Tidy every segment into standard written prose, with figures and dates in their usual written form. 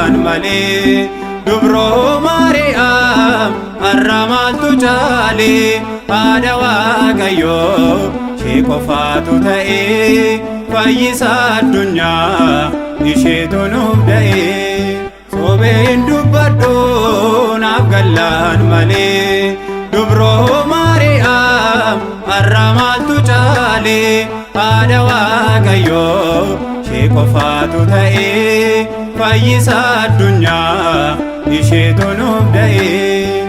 gallaan malee. Dubroo Maariyaam har'a maaltu caalee haadha Waaqayyoo ishee qofaatu ta'ee fayyisaa addunyaa isheetu nuuf da'ee. Sobeen dubbadhu naaf gallaan malee dubroo Maariyaam har'a maaltu caalee haadha Waaqayyoo ishee qofaatu ta'ee fayyisaa addunyaa isheetu nuuf da'ee.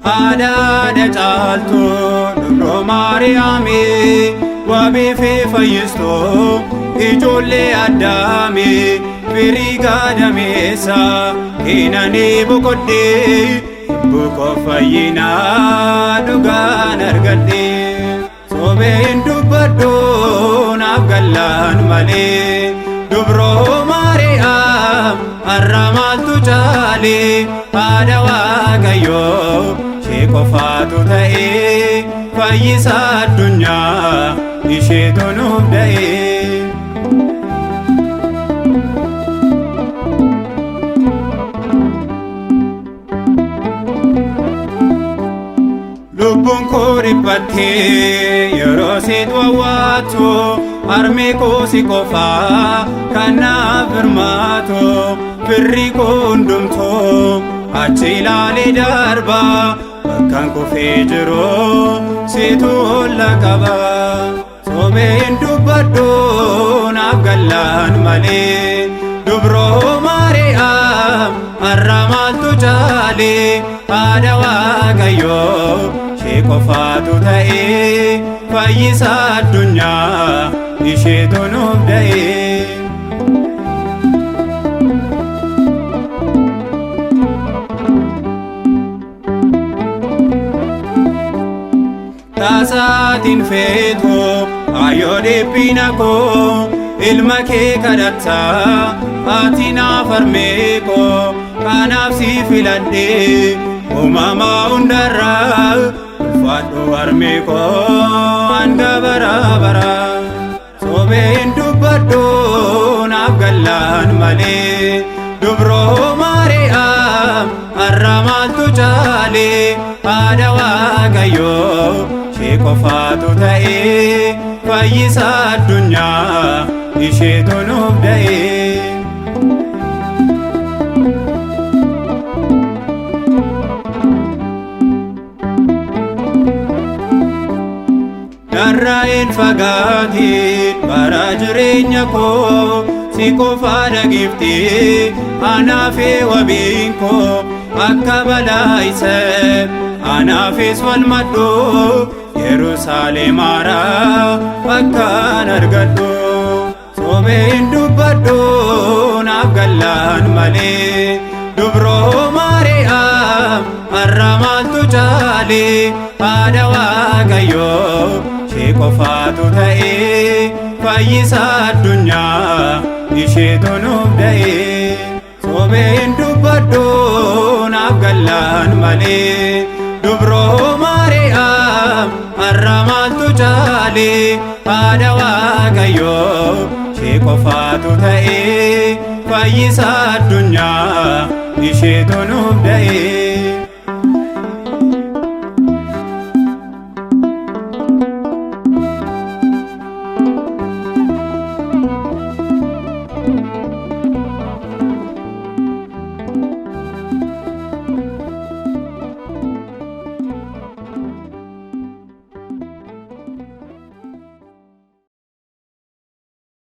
Haadha haadha caaltuu dubroo Maariyaamii wabii fi fayyistuu ijoollee addaamii firii gaadameessa keenanii boqodhee lubbuu koo fayyinaa dhugaan argadhee. Sobeen dubbadhu naaf gallaan malee dubroo Maariyaam har'a maaltu caalee haadha Waaqayyoo ishee qofaatu ta'ee fayyisaa addunyaa isheetu nuuf da'ee. Lubbuun koo dhiphattee yeroo siit wawwaattu harmee koo si qofaa kan naaf birmaatu firri koo hundumtuu achi ilaalee darba bakkan kufee jiru situ olla qaba. Sobeen dubbadhu naaf gallaan malee dubroo Maariyaam har'a maaltu caalee haadha Waaqayyoo ishee qofaatu ta'ee fayyisaa addunyaa isheetu nuuf da'ee. Taasaatiin feetu ayyoo dhiphina koo ilma kee kadhattaa ati naaf harmee koo kanaaf si filadhee uumamaa hundarraa ulfaadhu harmee koo hanga bara baraa. Sobeen dubbadhu naaf gallaan malee dubroo Maariyaam har'a maaltu caalee haadha Waaqayyoo ishee qofaatu ta'ee fayyisaa addunyaa isheetu nuuf da'ee. Narraa hin fagaatiin bara jireenya koo si qofaa dhageeftii anaafee wabiin koo akka balaa isa anaafis falmadhu Yerusaalem haaraa akkaan argadhu. Sobeen dubbadhu naaf gallaan malee dubroo Maariyaam har'a maaltu caalee haadha Waaqayyoo ishee qofaatu ta'ee fayyisaa addunyaa isheetu nuuf da'ee. Sobeen dubbadhu naaf gallaan malee dubroo Maariyaam har'a maaltu caalee haadha Waaqayyoo ishee qofaatu ta'ee fayyisaa addunyaa isheetu nuuf da'ee.